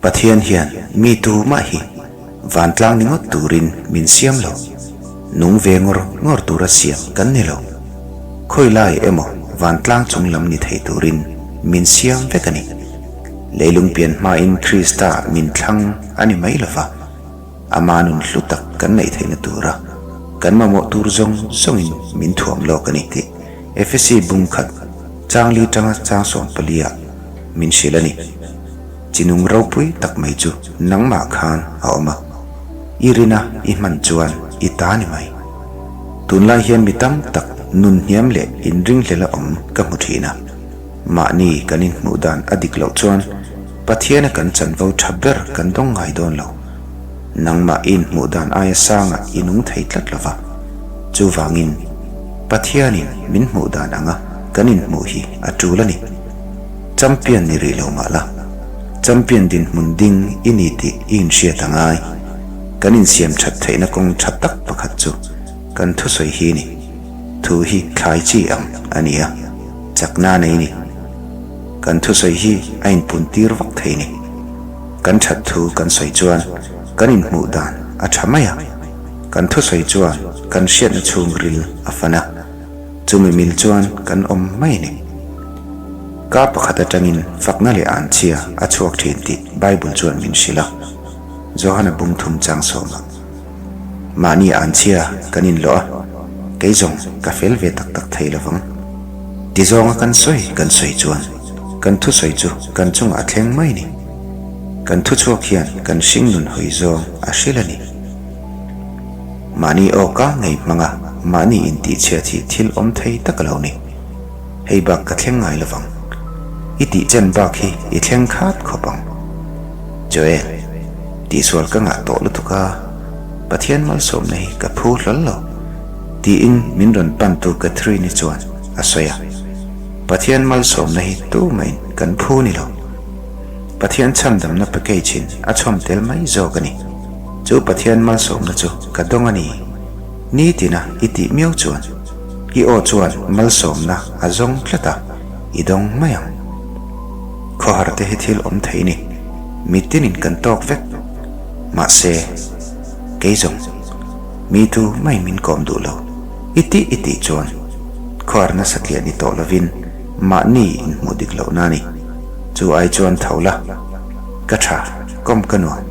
Pathian hian mi tumah hi vantlang ni ngawt turin min siam lo. Nung ve ngawr ngawr tura siam kan ni lo. Khawi lai emaw vantlang chung lam ni thei turin min siam vek a ni. Leilung pian hmain Krista min thlang a ni mai lova, ama nun hlu tak kan neih theihna tura kan mamawh tur zawng zawngin min thuam lawk a ni tih Efesi bung khat changli tanga chang 14 ah min hrilh a ni. Chinung ropui tak mai chu nangmah khan a awm a, i rina i hman chuan i ta ni mai. Tunlai hian mi tam tak nun hniam leh inringhlel a awm ka hmu thin a, mahni kan inhmuh dan a dik loh chuan Pathiana kan chanvo tha ber kan dawng ngai dawn lo. Nangmah i inhmuh dan aia sangah i nung thei tlat lo va, chuvangin Pathianin min hmuh dan anga kan inhmuh hi a tul a ni. Champion ni rih lo mah la, champion dinhmun ding i ni tih i inhriat a ngai. Kan insiam that theihna kawng tha tak pakhat chu kan thusawi hi ni. Thu hi thlai chi ang a ni a, chakna nei ni. Kan thusawi hi a inpun tir vak thei ni. Kan that thu kan sawi chuan kan inhmuh dan a tha mai a, kan thusawi chuan kan hriatna chhungril a fan a. Chumi mil chuan kan awm mai ni. Ka pakhat atangin fakna leh anchhia a chhuak thin tih Bible chuan min hrilh a, Johana bung thum chang sawmah. Mahni anchhia kan inlawh a, kei zawng ka fel ve tak tak thei lovang. Ti zawnga kan sawi kan sawi chuan kan thusawi chu kan chungah a thleng mai ni. Kan thuchhuak hian kan hringnun hawi zawng a hrilh a ni. Mahni awka ngei hmanga mahni intihchhiat hi thil awm thei tak a lo ni. Hei bak ka thleng ngai lovang. I tih chen bak hi i thleng khat khawp ang. Joel, tihsual ka ngah tawh lutuk a, Pathian malsawmna hi ka phu hlawl lo, tiin min rawn pantu Catherine-i chuan a sawi a. Pathian malsawmna hi tumahin kan phu ni lo. Pathian chhandamna package-in a chhawm tel mai zawk a ni. Chu Pathian malsawmna chu ka dawng a ni. Nitina i tih miau chuan i aw chuan malsawmna a zawng tlat a, i dawng mai ang. Khawhar te hi thil awm thei ni, mitinin kan tawk vek. Mahse, kei zawng, mi tu mai min kawm duh lo. I tih i tih chuan khawhar nasa tliah ni tawh lovin mahni inhmuh dik lohna a ni. Chu ai chuan tho la, ka tha, kawm ka nuam,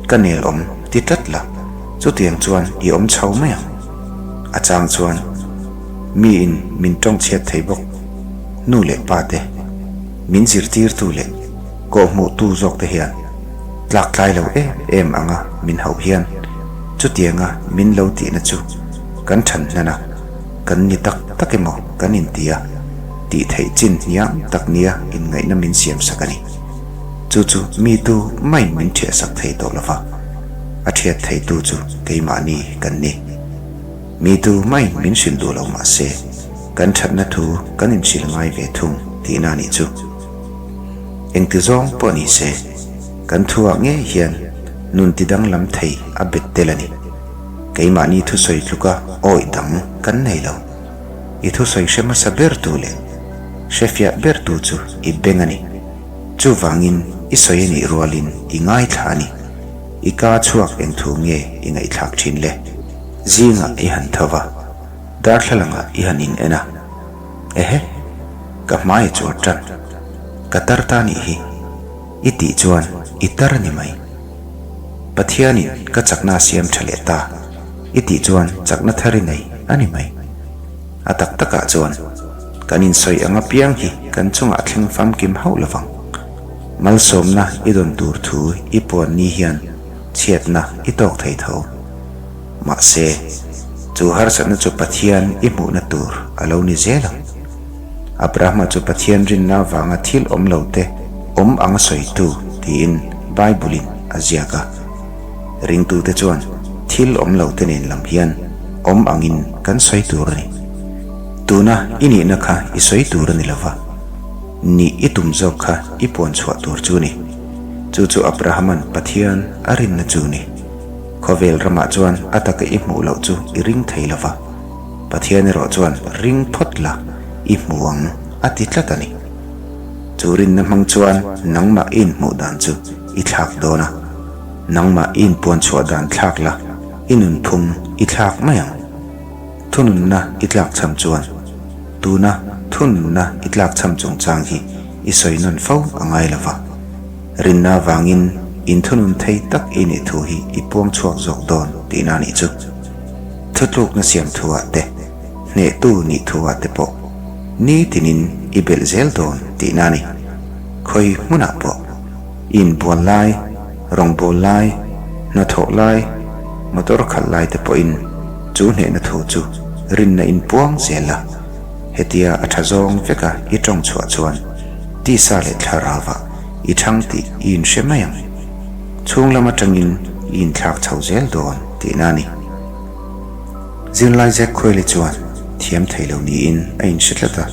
ka nel awm ti tlat la, chutiang chuan i awm chho mai ang. A chang chuan miin min tawng chhiat thei bawk, nu leh pa te, min zirtirtu leh kawhhmuhtu zawk te hian tlak tlai lo em em anga min hauh hian chutianga min lo tihna chu kan than hnan a, kan ni tak tak emaw kan inti a. Tih theih chin hniam tak nia inngaihna min siam sak a ni. Chu chu mi tu maiin min thiah sak thei tawh lova, a thiat theitu chu keimahni kan ni. Mi tu maiin min hrilh duh lo mah se, kan thatna thu kan inhrilh ngai ve thung tihna a nih chu. Engti zawng pawh ni se, kan thuah ngei hian nun ti danglam thei a bet tel a ni. Keimahni thusawi tluka awih dang kan nei lo. I thusawi hre hmasa ber tu leh hre fiah ber tu chu i beng a ni. Chuvangin i sawi a nih rualin i ngaithla a ni. I ka chhuak eng thu nge i ngaihthlak thin le? Zingah i han tho va, darthlalangah i han in en a. Ehe! Ka hmai a chuar tan. Ka tar ta nih hi. I tih chuan i tar a ni mai. Pathianin ka chakna a siam tha leh ta i tih chuan chakna thar i nei a ni mai. A tak takah chuan kan insawi ang apiang hi kan chungah thleng famkim hauh lovang. Malsawmna i dawn tur thu i puan ni hian chhiatna i tawk thei tho. Mahse, chu harsatna chu Pathian i hmuhna tur a lo ni zel ang. Abrahama chu Pathian rinna avanga thil awm lo te awm anga sawitu tiin Bible-in a ziak a. Ringtute chuan thil awm lo te nen lam hian awm angin kan sawi tur a ni. Tuna i nihna kha i sawi tur a ni lo va, nih i tum zawk kha i puan chhuah tur chu ni. Chu chu Abrahama'n Pathian a rinna chu ni. Khawvel ramah chuan a taka i hmuh loh chu i ring thei lo va, Pathian erawh chuan ring phawt la i hmu ang a ti tlat a ni. Chu rinna hmang chuan nangmah i inhmuh dan chu. i thlak dawn a, nangmah i inpuan chhuah dan thlak la, i nunphung i thlak mai ang. Thununna i tlakchham chuan tuna thununna i tlakchham chungchang hi i sawi nawn fo a ngai lo va. Rinna avangin inthunun thei tak i nih thu hi i puang chhuak zawk dawn tihna a nih chu. Thutlukna siam thuah te, hnehtu nih thuah te pawh nitinin i belh zel dawn tihna a ni. Khawi hmunah pawh i inbual lai, rawngbâwl lai, hnathawh lai, motor khalh lai te pawhin chu hnehna thu chu rinna inpuang zel la. Hetia a tha zawng veka i tawng chhuah chuan tisa leh thlarauah i thang tih i inhre mai ang. Chhung lam atangin i inthlak chho zel dawn tihna a ni. Zirlai Jack Khuaili chuan thiam thei lo niin a inhre tlat a,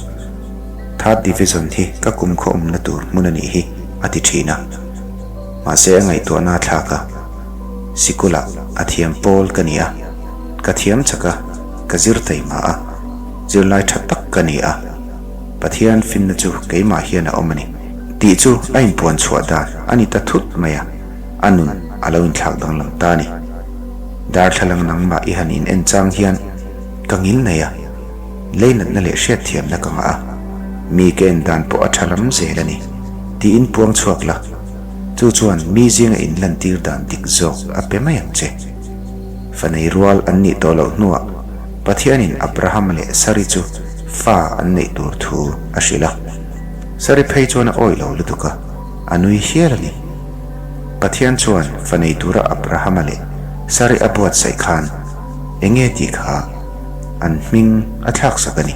Third Division hi ka kum khaw awmna tur hmun a nih hi a ti thin a. Mahse a ngaihtuahna a thlak a, Sikulah a thiam pawl ka ni a, ka thiam chak a, ka zir taima a, zirlai tha tak ka ni a, Pathian finna chu keimah hian a awm a ni tih chu a inpuan chhuah dan a ni ta thut mai a, a nun a lo inthlak danglam ta a ni. Darthlalang nangmah i han in en chang hian ka ngil nei a, leinatna leh hriatthiamna ka ngah a, mi ka en dan pawh a tha lam zel a ni tiin puang chhuak la, chu chuan mi zinga inlantir dan dik zawk a pe mai ang che. Fanei rual an nih tawh loh hnuah Pathianin Abrahama leh Sari chu fa an neih tur thu a hrilh a. Sari phei chuan a awih lo lutuk a, a nui hial a ni. Pathian chuan fa nei tura Abrahama leh Sari a buatsaih khan eng nge tih kha an hming a thlaksak a ni.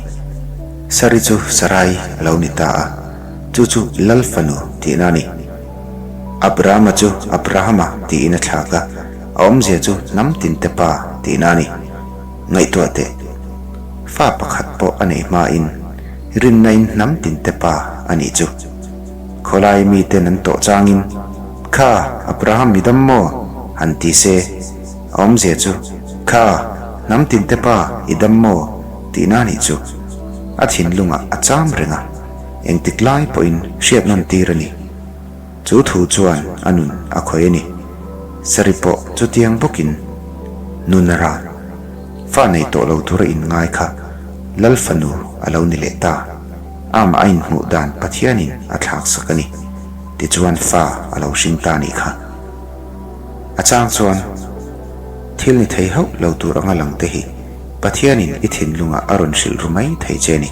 Sari chu Sarai a lo ni ta a, chu chu Lal fanu tihna a ni. Abrahama chu Abrahama tiin a thlak a. A awmzia chu hnam tinte pa tihna a ni. Ngaihtuah teh, fa pakhat pawh a neih hmain rinnain hnam tinte pa a nih chu. Khawlai miten an tawh changin, Kha, Abraham i dam maw? han ti se, a awmzia chu, Kha, hnam tinte pa i dam maw? tihna a nih chu. A thinlungah a cham reng a, engtik lai pawhin hriatnawn tir a ni. Chu thu chuan a nun a khawih a ni. Sari pawh chutiang bawkin nun a ran. Fa nei tawh lo tura inngai kha Lal fanu a lo ni leh ta. Amah a inhmuh dan Pathianin a thlaksak a ni. Tichuan fa a lo hring ta nih kha. A chang chuan thil ni thei hauh lo tur anga lang te hi Pathianin i thinlungah a rawn hrilh ru mai thei che ni.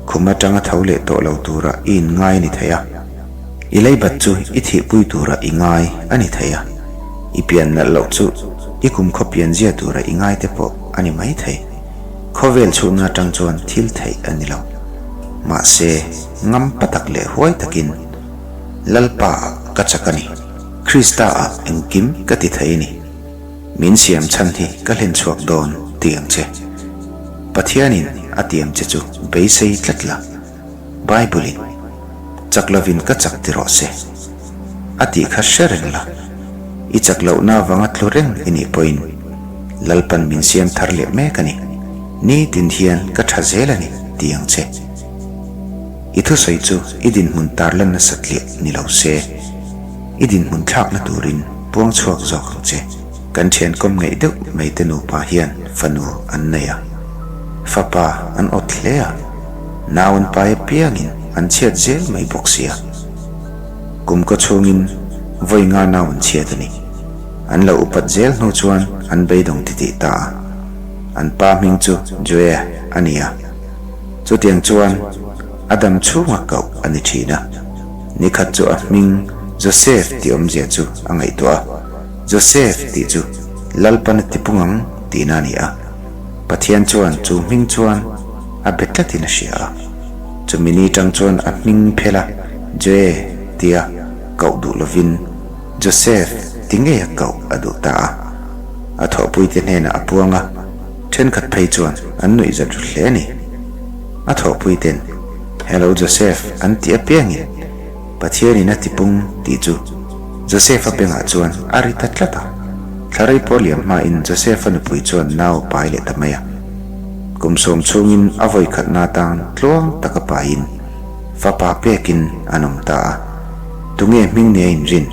Khum atanga tho leh tawh lo tura i inngai a ni thei a, i leibat chu i thihpui tura i ngai a ni thei a, i pian nalh loh chu i kumkhaw pianzia tura i ngai te pawh a ni mai thei. Khawvel chhunna atang chuan thil theih a ni lo. Mahse, ngam pa tak leh huai takin Lalpa ah ka chak a ni, Krista ah engkim ka ti thei a ni. Min siam chhan hi ka hlen chhuak dawn ti ang che. Pathianin a tiam che chu beisei tlat la. Bible-in, Chak lovin ka chak ti rawh se. A tih kha hre reng la. I chak lohna avanga tlu reng i nih pawhin Lalpan min siam thar leh mek a ni. Nitin hian ka tha zel a ni ti ang che. I thusawi chu i dinhmun tarlan nasat liah ni lo se. I dinhmun thlakna turin puang chhuak zawk ang che. Kan thian kawm ngeih deuh mai te nupa hian fanu an nei a, fapa an awt hle a, nau an pai apiangin an chhiat zel mai bawk sia. Kum kaw chhungin vawi nga nau an chhiat a ni. An lo upat zel hnu chuan an beidawng titih ta a. An pa hming chu Joe a ni a. Chutiang chuan a dam chhunga koh a ni thin a. Nikhat chu a hming Joseph tih awmzia chu a ngaihtuah a, Joseph tih chu Lalpan a tipung ang tihna a ni a. Pathian chuan chu hming chuan a be tlatin a hria a. Chumi ni tang chuan a hming phel a, Joe tia koh duh lovin Joseph ti ngei a koh a duh ta a. A thawhpuite hnenah a puang a, thenkhat phei chuan an nuihzat ru hle a ni. A thawhpuiten. Hello Joseph an ti apiangin Pathianin a tipung tih chu Joseph-a bengah chuan a ri ta tlat a. Thlarei pawh liam hmain Joseph-a nupui chuan nau a pai leh ta mai a. Kum sawm chhungin a vawi khatna atang tluang taka paiin fapa pekin an awm ta a. Tunge hming nia inrin?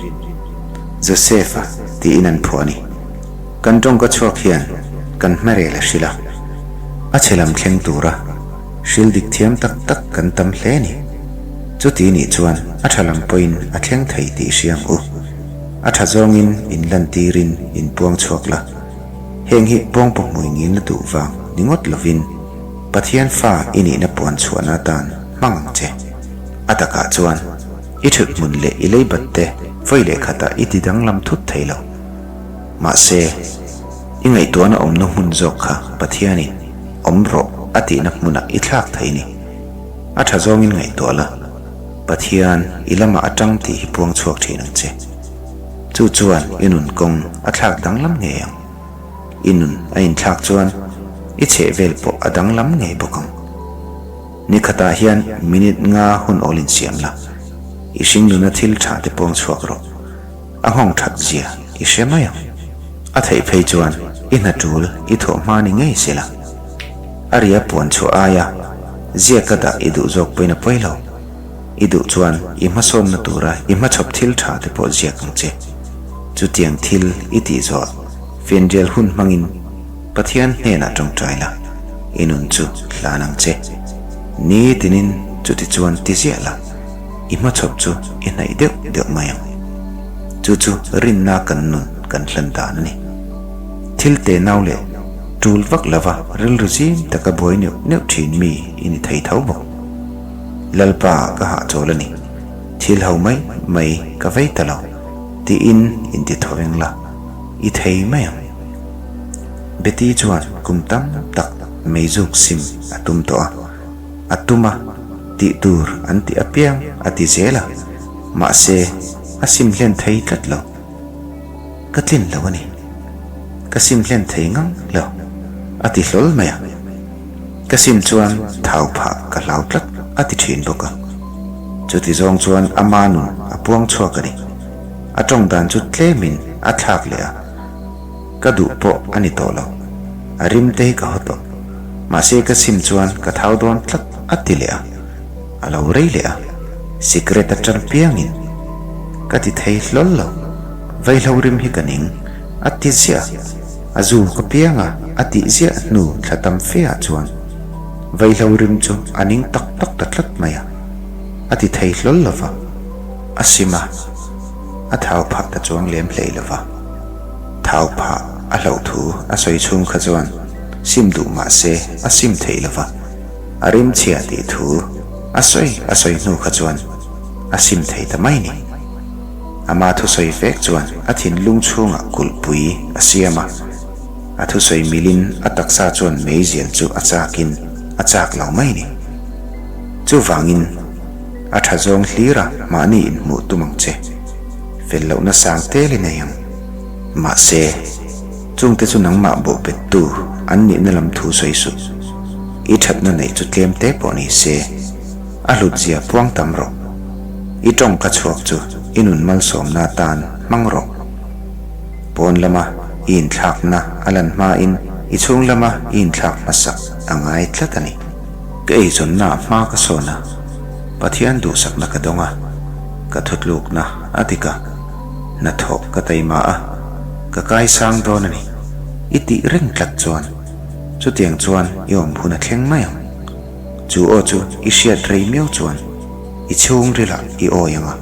Joseph-a tiin an phuah a ni. Kan tawngka chhuak hian kan hmarel a hrilh a, a chhe lam thleng tura hril dik thiam tak tak kan tam hle a ni. Chuti nih chuan a tha lam pawhin a thleng thei tih hria ang u. A tha zawngin inlantirin inpuang chhuak la. Heng hi pawngpaw hmui ngilna duh vang ni ngawt lovin Pathian fa i nihna puan chhuahna atan hmang ang che. A takah chuan i thut hmun leh i leibat te vawi leh khatah i ti danglam thut thei lo. Mahse, i ngaihtuahna awmna hmun zawk kha Pathianin awm rawh a tihna hmunah i thlak thei ni. A tha zawngin ngaihtuah la, Pathian i lamah a tang tih hi puang chhuak thin ang che. Chu chuan i nun kawng a thlak danglam ngei ang. I nun a inthlak chuan i chhehvel pawh a danglam ngei bawk ang. Ni khatah hian minute nga hun awl insiam la, i hringnuna thil tha te puang chhuak rawh. A nghawng that zia i hre mai ang. A theih phei chuan i hna tul i thawh hma ni ngei se la. A ria puan chhuah aia ziaka dah i duh zawk pawhin a pawi lo. I duh chuan i hmasawnna tura i hmachhawp thil tha te pawh ziak ang che. Chutiang thil i tih zawh fianrial hun hmangin Pathian hnenah tawngtai la, i nun chu hlan ang che. Ni tinin chuti chuan ti ziah la, i hmachhawp chu i hnaih deuh deuh mai ang. Chu chu rinna kan nun kan hlan dan a ni. Thil te nau leh tul vak lova rilru zim taka buai neuh neuh thin mi i ni thei tho bawk. Lalpa ka hahchawl a ni, thil ho mai mai ka vei ta lo, tiin inti tho reng la, i thei mai ang. Betty chuan kum tam tak meizuk sim a tum tawh a, a tum a, tih tur an tih apiang a ti zel a, mahse a sim hlen thei tlat lo. Ka tlin lo a ni. Ka sim hlen thei ngang lo, a ti hlawl mai a. Ka sim chuan thau phah ka hlau tlat a ti thin bawk a. Chuti zawng chuan ama nun a puang chhuak a ni. A tawng dan chu tlemin a thlak leh a. Ka duh pawh a ni tawh lo. A rim te hi ka haw tawh. Mahse ka sim chuan ka thau dawn tlat a ti leh a. A lo rei leh a. Sikret atang piangin ka ti thei hlawl lo. Vaihlo rim hi ka ning a ti ziah a. A zu ka piang a, a tih ziah hnu thla tam fe ah chuan vaihlo rim chu a ning tak tak ta tlat mai a. A ti thei hlawl lo va. A sim a, a thau phah ta chuang lem hlei lo va. Thau phah a hlauh thu a sawi chhung kha chuan sim duh mah se a sim theih lo va, a rim chhia tih thu a sawi a sawi hnu kha chuan a sim thei ta mai ni. Ama thusawi vek chuan a thinlung chhungah kulhpui a siam a, a thusawi milin a taksa chuan meizial chu a chakin a chak lo mai ni. Chuvangin a tha zawng hlira mahni inhmuh tum ang che. Fel lohna sang tel i nei ang. Mahse, chungte chu nangmah bawhbettu an nihna lam thu sawi suh. I thatna neih chu tlem te pawh ni se, a hlut zia puang tam rawh. I tawngka chhuak chu i nun malsawmna atan hmang rawh. Pawn lama i inthlakna a lan hmain i chhung lama i inthlak hmasak a ngai tlat a ni. Ka eizawnnaah hma ka sawn a, Pathian duhsakna ka dawng a, ka thutlukna a dik a, hnathawh ka taima a, ka kaisang dawn a ni. I tih reng tlat chuan chutiang chuan i awm hun a thleng mai ang. Chu aw chu i hriat rei miau chuan i chhungrilah i awi ang a,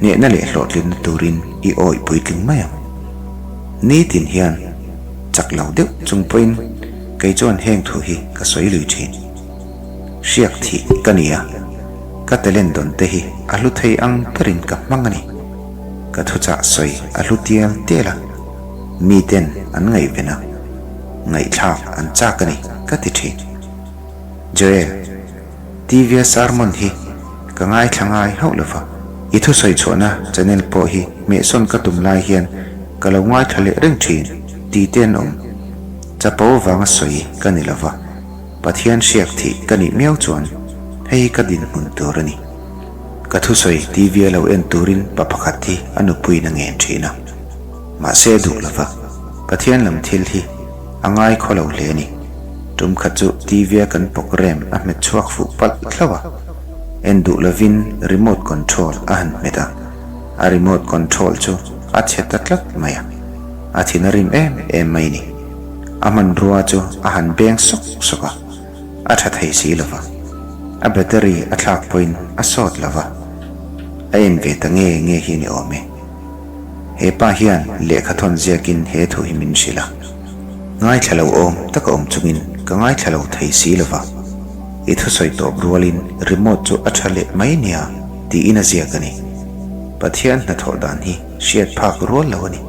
hnehna leh hlawhtlinna turin i awi puitling mai ang. Nitin hian chak lo deuh chung pawhin kei chuan heng thu hi ka sawi lui thin. Hriak thih ka ni a, ka talent dawn te hi a hlu thei ang berin ka hmang a ni. Ka thuchah sawi a hlu tial tial a, miten an ngaihven a, ngaihthlak an chak a ni ka ti thin. Joel, TV-a sermon hi ka ngaithla ngai hauh lo va, i thusawi chhuahna channel pawh hi hmehsawn ka tum lai hian ka lo ngaithla leh reng thin ti te an awm. Chapo vanga sawi ka ni lo va, Pathian hriak thih ka nih miau chuan hei hi ka dinhmun tur a ni. Ka thusawi TV-a lo en turin pa pakhat hi a nupuiin a ngen thin a. Mahse a duh lo va, Pathian lam thil hi a ngai khaw lo hle a ni. Tum khat chu TV-a kan program a hmet chhuak fuh palh hlauh a, en duh lovin remote control a han hmet a. A remote control chu a chhe ta tlat mai a, a thin a rim em em mai ni. A hmanrua chu a han beng sawk sawk a, a tha thei si lo va. A battery a thlak pawhin a sawt lo va, a en ve ta nge nge hi a ni awm e. He pa hian lehkha thawn ziakin he thu hi min hrilh a. Ngaithla lo awm taka awm chungin ka ngaithla lo thei si lo va, i thusawi tawp rualin remote chu a tha leh mai nia tiin a ziak a ni. Pathian hnathawh dan hi hriat phak rual lo a ni.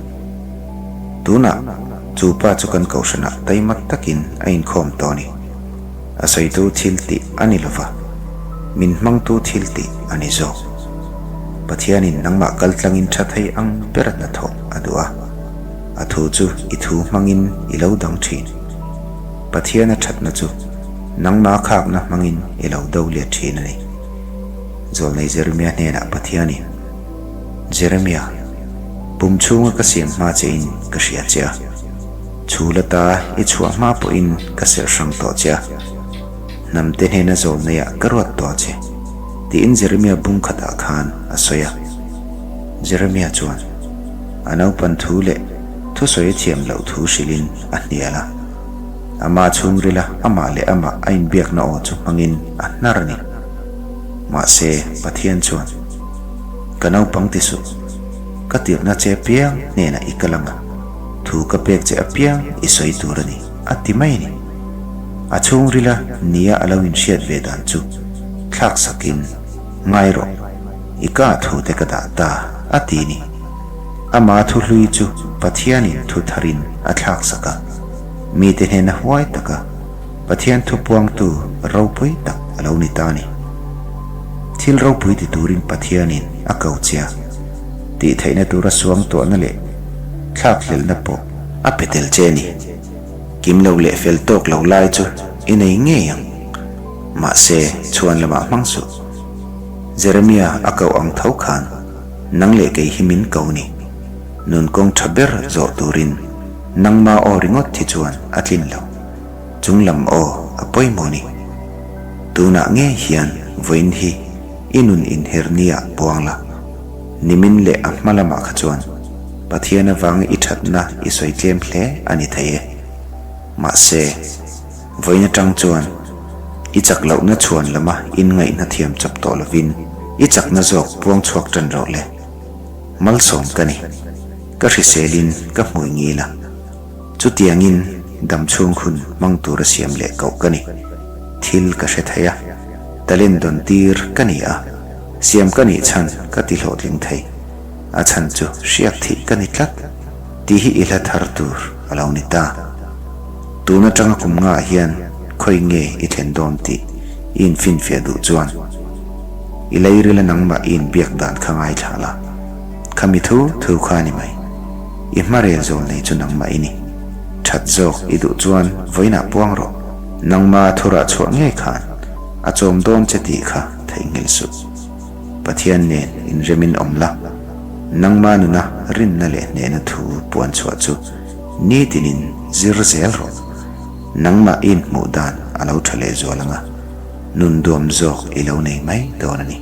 Tunah chu pa chu kan kohhranah taimak takin a inkhawm tawh a ni. A sawitu thil tih a ni lova, min hmangtu thil tih a ni zawk. Pathianin nangmah kaltlangin tha thei ang ber hnathawh a duh a, a thu chu i thu hmangin i lo dang thin. Pathiana thatna chu nangmah khakna hmangin i lo do let thin a ni. Zawlnei Jeremia hnenah Pathianin, Jeremia, pum chhunga ka siam hma chein ka hria che a. Chhul ata i chhuah hma pawhin ka serh hrang tawh che a, hnamte hnena zawlneiah ka ruat tawh che, tiin Jeremia bung khatah khan a sawi a. Jeremia chuan a naupan thu leh thusawi a thiam loh thu hrilhin a hnial a. Amah chhungrila amah leh amah a inbiakna aw chu hmangin a hnar a ni. Mahse, Pathian chuan, Ka naupang ti suh, ka tirhna che piang hnenah i kal ang a. Thu ka pek che apiang i sawi tur a ni, a ti mai a ni. A chhungrila nia a lo inhriat ve dan chu thlak sakin, Ngai rawh, i ka thu te ka dah ta, a ti ni. Ama thu hlui chu Pathianin thu tharin a thlak sak a, mite hnena huai taka Pathian thu puangtu ropui tak a lo ni ta a ni. Thil ropui ti turin Pathianin a ko che a, tih theihna tura suangtuahna leh thlakhlelhna pawh a pe tel che a ni. Kim lo leh fel tawk lo lai chu i nei ngei ang. Mahse, chhuan lamah hmang suh. Jeremia a koh ang tho khan nang leh kei hi min ko ni. Nun kawng tha ber zawh turin nangma aw ringawt hi chuan a tlin lo. Chung lam aw a pawimawh ni. Tunah ngei hian vawiin hi i nun inher nia puang la. Nimin leh a hma lamah kha chuan Pathian avanga i thatna i sawi tlem hle a ni thei e. Mahse, vawiin atang chuan i chak lohna chhuan lama inngaihna thiam chawp tawh lovin i chakna zawk puang chhuak tan rawh le. Malsawm ka ni. Ka hriselin ka hmui ngil a. Chutiangin dam chhung hun hmang tura siam leh koh ka ni. Thil ka hre thei a, talent dawn tir ka ni a, siam ka nih chhan ka ti hlawhtling thei. A chhan chu hriak thih ka ni tlat tih hi i hla thar tur a lo ni ta. Tun atanga kum ngaah hian khawi nge i thlen dawn tih i infinfiah duh chuan i leirila nangmah i inbiak dan kha ngaithla la. Khami thu thu kha a ni mai. I hmarel zawl nei chu nangmah i ni. That zawk i duh chuan vawiinah puang rawh. Nangma thurah chhuah ngei khan a chawm dawn che tih kha theihnghilh suh. Pathian nen inremin awm la, nangma nuna rinna leh hnehna thu puan chhuah chu nitinin zir zel rawh. Nangmah i inhmuh dan a lo tha leh zual ang a, nun duam zawk i lo nei mai dawn a ni.